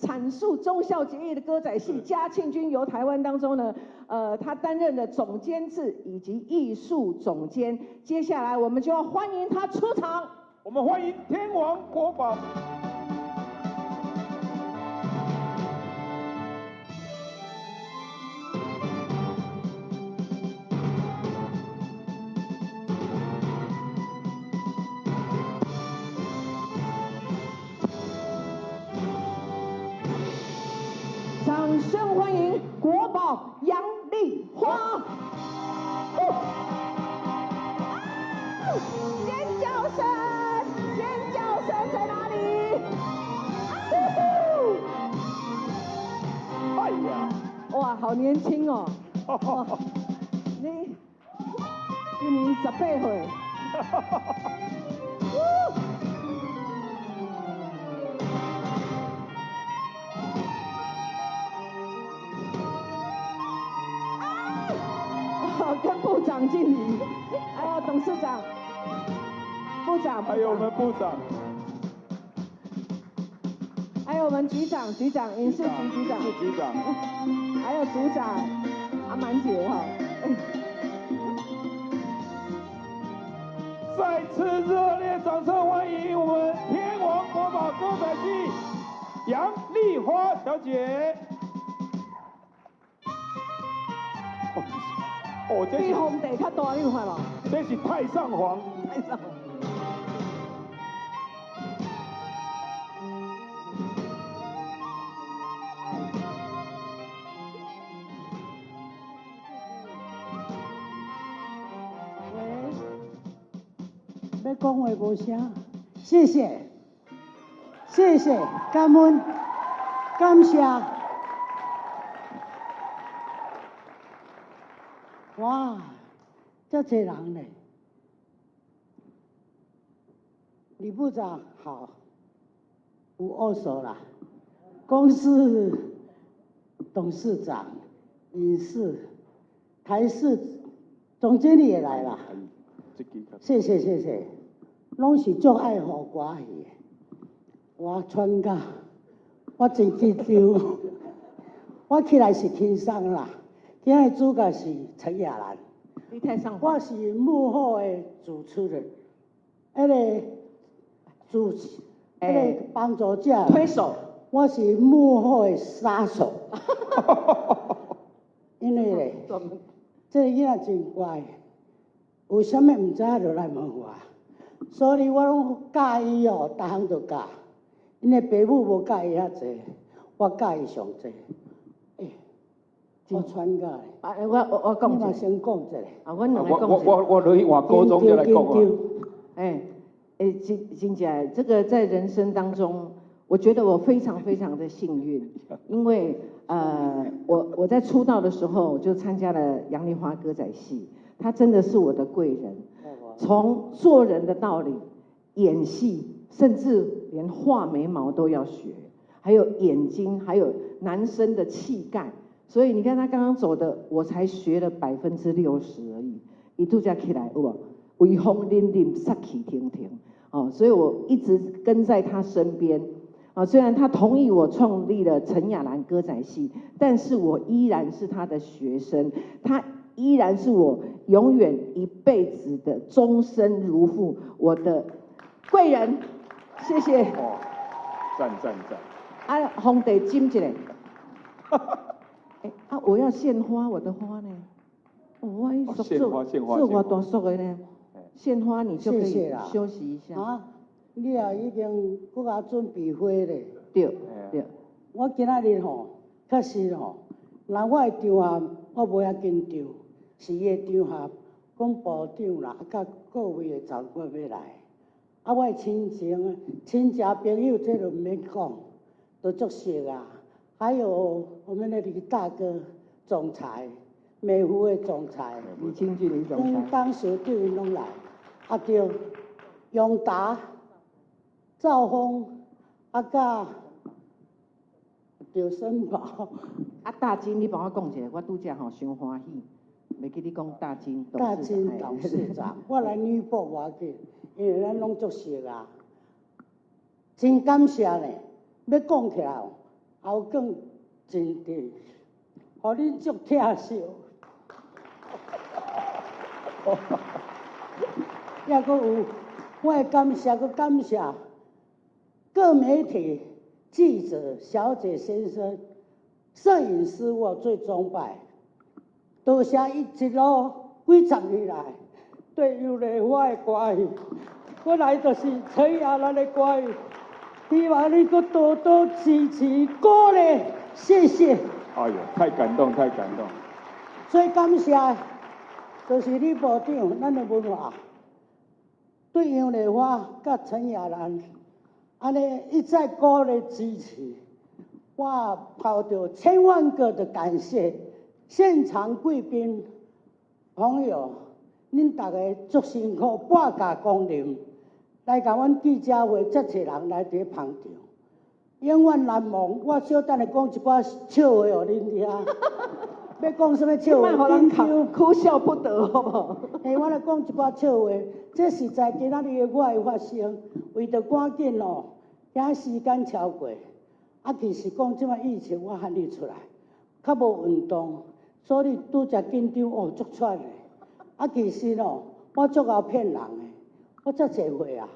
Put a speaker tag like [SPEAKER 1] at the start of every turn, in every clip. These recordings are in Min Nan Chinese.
[SPEAKER 1] 阐述忠孝節義的歌仔戲《嘉慶君遊台灣》當中呢，他擔任了總監製以及藝術總監。接下來我們就要歡迎他出場。
[SPEAKER 2] 我們歡迎天王國寶。
[SPEAKER 1] 掌聲歡迎國寶楊麗花！尖叫聲，尖叫聲在哪裡？
[SPEAKER 2] 哎呀！
[SPEAKER 1] 哇，好年輕哦！你今年18歲。跟部長敬禮，還有董事長、部長，
[SPEAKER 2] 還有我們部長，
[SPEAKER 1] 還有我們局長、局長、影視局局長、
[SPEAKER 2] 局長，
[SPEAKER 1] 還有組長阿滿姐哈。
[SPEAKER 2] 再次熱烈掌聲歡迎我們天王國寶歌仔戲楊麗花小姐。哦，這
[SPEAKER 1] 比皇帝較大，你有看無？
[SPEAKER 2] 這是太上皇。
[SPEAKER 1] 太上皇。
[SPEAKER 3] 喂，欲講話無聲，謝謝，謝謝，感恩，感謝。哇，這濟人呢？李部長好，有握手啦。公司董事長、影視、台視總經理也來了。謝謝謝謝，攏是足愛護歌戲的。我喘甲，我真緊張，我起來是輕鬆啦。今日主角是陳亞蘭，
[SPEAKER 1] 你太上
[SPEAKER 3] 我是幕後的主持人，彼個主持，彼個幫助者，
[SPEAKER 1] 推手，
[SPEAKER 3] 我是幕後的殺手。因為咧，這個囡仔真乖，有啥物毋知影就來問我，所以我攏教伊哦，逐項都教。因為爸母無教伊遐濟，我教伊上濟。我喘甲。
[SPEAKER 1] 啊！我講
[SPEAKER 3] 你嘛先講一下。
[SPEAKER 1] 啊，阮兩个講。
[SPEAKER 2] 我落去換高中就來講啊。
[SPEAKER 1] 欸，真正，這個在人生當中，我覺得我非常非常的幸運，因為我在出道的時候就參加了楊麗花歌仔戲，她真的是我的貴人，從做人的道理、演戲，甚至連畫眉毛都要學，還有眼睛，還有男生的氣概。所以你看他剛剛走的，我才學了60%而已。一度才起來，有無？威風凜凜，殺氣騰騰，哦，所以我一直跟在他身邊。啊，雖然他同意我創立了陳亞蘭歌仔戲，但是我依然是他的學生，他依然是我永遠一輩子的終身如父，我的貴人。謝謝。
[SPEAKER 2] 哦，讚讚讚。
[SPEAKER 1] 啊，皇帝斟一下。啊！我要獻花，我的花呢？我一做做我大束的呢。獻花你就可以休息一下。
[SPEAKER 3] 啊，你也已經閣較準備花咧。
[SPEAKER 1] 對對。
[SPEAKER 3] 我今仔日吼，確實吼，若我的場合我無遐緊張，是伊的場合，講部長啦，啊，佮各位的長官欲來，啊，我的親情、親戚朋友，這就毋免講，都足熟啊。還有我們的李大哥總裁，美孚的總裁，
[SPEAKER 1] 李清俊李總裁，
[SPEAKER 3] 當時對𪜶攏來，啊對，永達、趙峰，啊佮劉森寶，
[SPEAKER 1] 啊大金，你幫我講一下，我拄才吼傷歡喜，袂記你講大金
[SPEAKER 3] 大金董事長，我來女報無要緊，因為咱攏足熟啊，真感謝呢，欲講起來。后更真甜，予恁足疼惜。抑阁有，我会感谢，阁感谢各媒体记者小姐先生、摄影师，我最崇拜。多谢伊一路几十年来对杨丽花的歌戏，过来就是陈亚兰的歌戏，希望你阁多多支持鼓励，谢谢。
[SPEAKER 2] 哎呦，太感动，太感动。
[SPEAKER 3] 最感谢的就是李部长，咱的文化对杨丽花佮陈亚兰，按呢一再鼓励支持，我抱著千万个的感谢。现场贵宾朋友，恁逐家足辛苦，半驾光临来共阮记者会遮济人来伫咧捧场，永远难忘。我小等下讲一寡笑话予恁听。欲讲啥物笑话？
[SPEAKER 1] 紧张，哭笑不得，好无？
[SPEAKER 3] 嘿，我来讲一寡笑话，这实在今仔日的我会发生，为著赶紧哦，惊时间超过。啊，其实讲这摆疫情，我喊你出来，较无运动。所以拄才紧张哦，足喘的。啊，其实哦，我足𠢕骗人的，我遮济岁啊，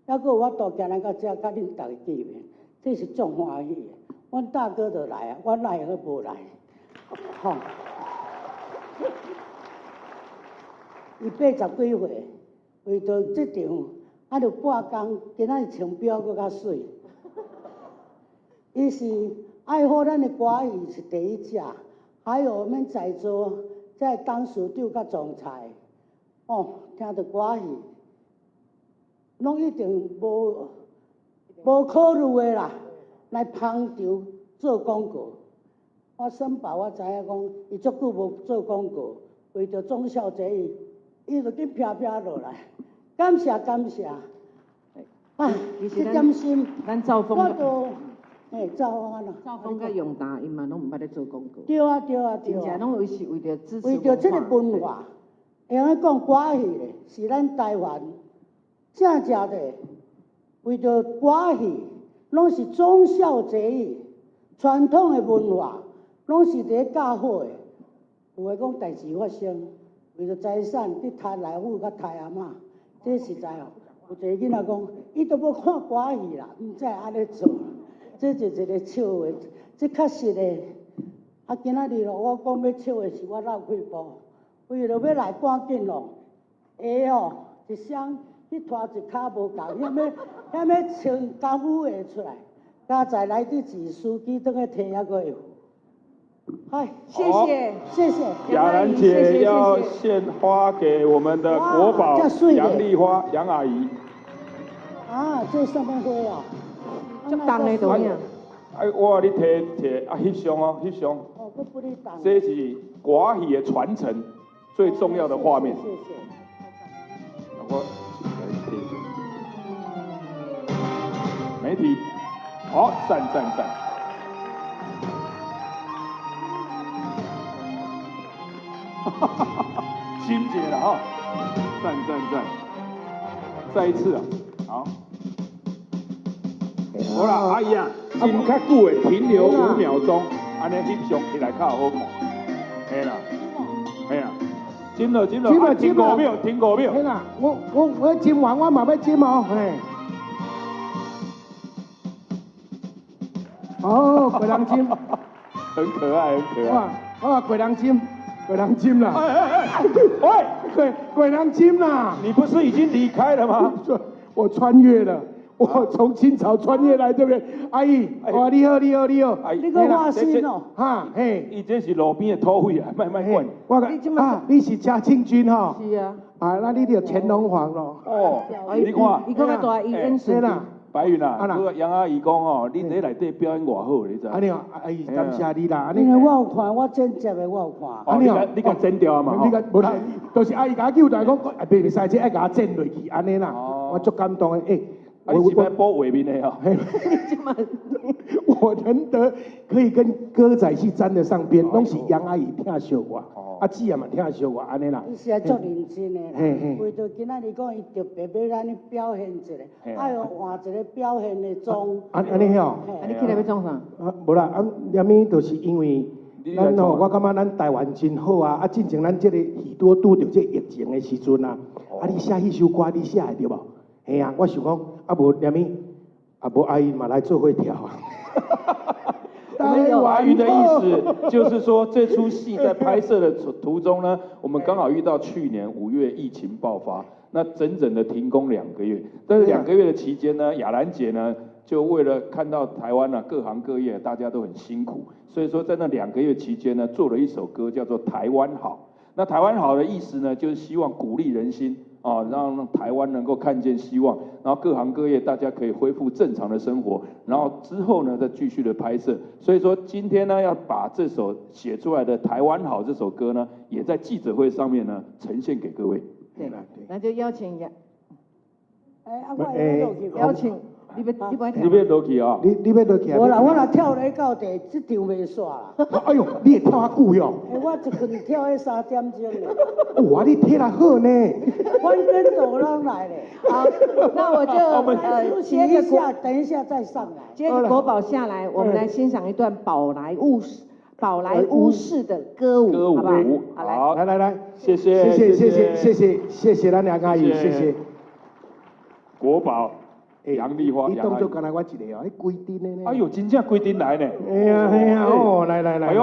[SPEAKER 3] 犹阁有法度行来到遮，佮恁逐家见面，这是足欢喜的。阮大哥就来啊，我哪会阁无来？吼！伊80几岁，为著这场，啊，著半工，今仔日穿表阁较媠。伊是爱好咱的歌戏是第一只。还有我们在座在董事长佮总裁，哦，听著歌戏，拢一定无考虑的啦，来捧场做广告。我森宝我知影讲，伊足久无做广告，为著忠孝节义，伊就紧飘飘落来，感谢感谢。啊，这点心，
[SPEAKER 1] 咱赵峰，
[SPEAKER 3] 我就。嘿，赵峰啊，
[SPEAKER 1] 赵峰佮永达，𪜶嘛拢毋捌咧做广告。
[SPEAKER 3] 对啊，对啊，对啊。
[SPEAKER 1] 真正拢是为著支持
[SPEAKER 3] 为著这个文化，会用讲歌戏咧，是咱台湾正正的，为著歌戏，拢是忠孝节义，传统的文化，拢是伫咧教好的。有的讲代志发生，为著财产去杀内母佮杀阿嬷，这实在哦。有一个囡仔讲，伊都无看歌戏啦，毋知按呢做。这就是一个笑话，这确实的。啊，今仔日咯，我讲欲笑的是我落气步，为著欲来赶紧咯，鞋哦一双去拖一跤无够，遐欲穿功夫鞋出来，佳哉来得及，司机转去提犹阁会赴。嗨，
[SPEAKER 1] 谢谢，
[SPEAKER 3] 谢谢。
[SPEAKER 2] 亚兰姐要献花给我们的国宝杨丽花杨阿姨。
[SPEAKER 3] 啊，这什么花啊？
[SPEAKER 1] 足重的都影。
[SPEAKER 2] 哎，我予你提提啊，翕相哦，翕相。
[SPEAKER 3] 哦，阁不哩重。
[SPEAKER 2] 这是歌戏的传承最重要的画面。
[SPEAKER 3] 谢谢。
[SPEAKER 2] 我来提。媒体，好，赞赞赞。哈哈哈哈心结了哈，赞赞赞，再一次啊，好。好啦，阿姨啊，真较久的停留5秒钟，按呢翕相起来较好看。嘿啦，嘿啦，斟了斟了，
[SPEAKER 4] 斟了
[SPEAKER 2] 停5秒，停5秒。
[SPEAKER 4] 嘿啦，我斟完我嘛欲斟哦，嘿。哦，过人斟，
[SPEAKER 2] 很可爱，很可爱。
[SPEAKER 4] 我过人斟，过人斟啦。
[SPEAKER 2] 哎哎哎，喂，
[SPEAKER 4] 过人斟啦。
[SPEAKER 2] 你不是已经离开了吗？
[SPEAKER 4] 我穿越了。我从清朝穿越来，对不对？阿姨，哇，你好，你好，你好。
[SPEAKER 2] 阿姨，
[SPEAKER 3] 你阁画心哦。
[SPEAKER 4] 哈，嘿。
[SPEAKER 2] 伊这是路边的土匪啊，莫莫管。
[SPEAKER 4] 我讲啊，你是嘉庆君吼。
[SPEAKER 1] 是啊。
[SPEAKER 4] 啊，那你就乾隆皇咯。
[SPEAKER 2] 哦，你看。
[SPEAKER 1] 伊阁较大，伊演顺。
[SPEAKER 2] 白云啊，嗰个杨阿姨讲哦，你伫内底表演偌好，你知？
[SPEAKER 4] 按呢，阿姨感谢你啦。
[SPEAKER 3] 因为我有看，我剪接的我有看。
[SPEAKER 2] 哦，你共剪掉啊嘛？
[SPEAKER 4] 你共无啦，就是阿姨共我叫来讲，袂使这爱共我剪落去，按呢啦，我足感动的。欸，
[SPEAKER 2] 啊，你是欲補畫面的哦。
[SPEAKER 4] 我難得可以跟歌仔戲沾得上邊，攏是楊阿姨疼惜我，阿姊也嘛疼惜我，按呢啦。
[SPEAKER 3] 伊是來足認真的啦，為著今仔日講伊特別欲咱表現一下，愛換一個表現的妝。
[SPEAKER 4] 按呢吼。
[SPEAKER 1] 啊，你起來欲創啥？
[SPEAKER 4] 啊，無啦，啊，啥物就是因為咱吼，我感覺咱台灣真好啊！啊，進前咱這個戲拄拄著這疫情的時陣啊，啊，你寫彼首歌，你寫會著無？嘿啊，我想講，啊無啥物，啊無阿姨嘛來做伙跳啊。
[SPEAKER 2] 阿雲的意思就是說，這齣戲在拍攝的途中呢，我們剛好遇到去年5月疫情爆發，那整整的停工兩個月。但是2個月的期間呢，雅蘭姐呢，就為了看到台灣啊各行各業大家都很辛苦，所以說在那兩個月期間呢，做了一首歌叫做《台灣好》。那台灣好的意思呢，就是希望鼓勵人心。啊，讓台灣能夠看見希望，然後各行各業大家可以恢復正常的生活，然後之後呢再繼續的拍攝。所以說今天呢要把這首寫出來的《台灣好》這首歌呢，也在記者會上面呢呈現給各位。
[SPEAKER 1] 對，那就邀請楊，
[SPEAKER 3] 哎，啊，我
[SPEAKER 1] 邀請你欲你欲
[SPEAKER 2] 你欲落去啊？
[SPEAKER 4] 你欲落去啊？
[SPEAKER 3] 無啦，我若跳來到地，這場袂煞啦。
[SPEAKER 4] 哎喲，你會跳較久喲？
[SPEAKER 3] 哎，我一困跳彼3點鐘咧。
[SPEAKER 4] 哇，你體力好呢。
[SPEAKER 3] 翻跟斗攏來咧。
[SPEAKER 1] 好，那我就
[SPEAKER 3] 接一下，等一下再上來。
[SPEAKER 1] 接着國寶下來，我們來欣賞一段寶萊塢式的歌舞，
[SPEAKER 2] 歌舞，
[SPEAKER 1] 好不好？
[SPEAKER 2] 好，
[SPEAKER 4] 來來來，
[SPEAKER 2] 謝謝，
[SPEAKER 4] 謝謝，謝謝，謝謝，謝謝咱兩阿姨，謝謝。
[SPEAKER 2] 國寶。楊麗花，
[SPEAKER 4] 你當作敢若我一個哦，彼規陣的呢。
[SPEAKER 2] 哎呦，真正規陣來呢。
[SPEAKER 4] 哎呀哎呀，哦，來來來。
[SPEAKER 2] 哎呦。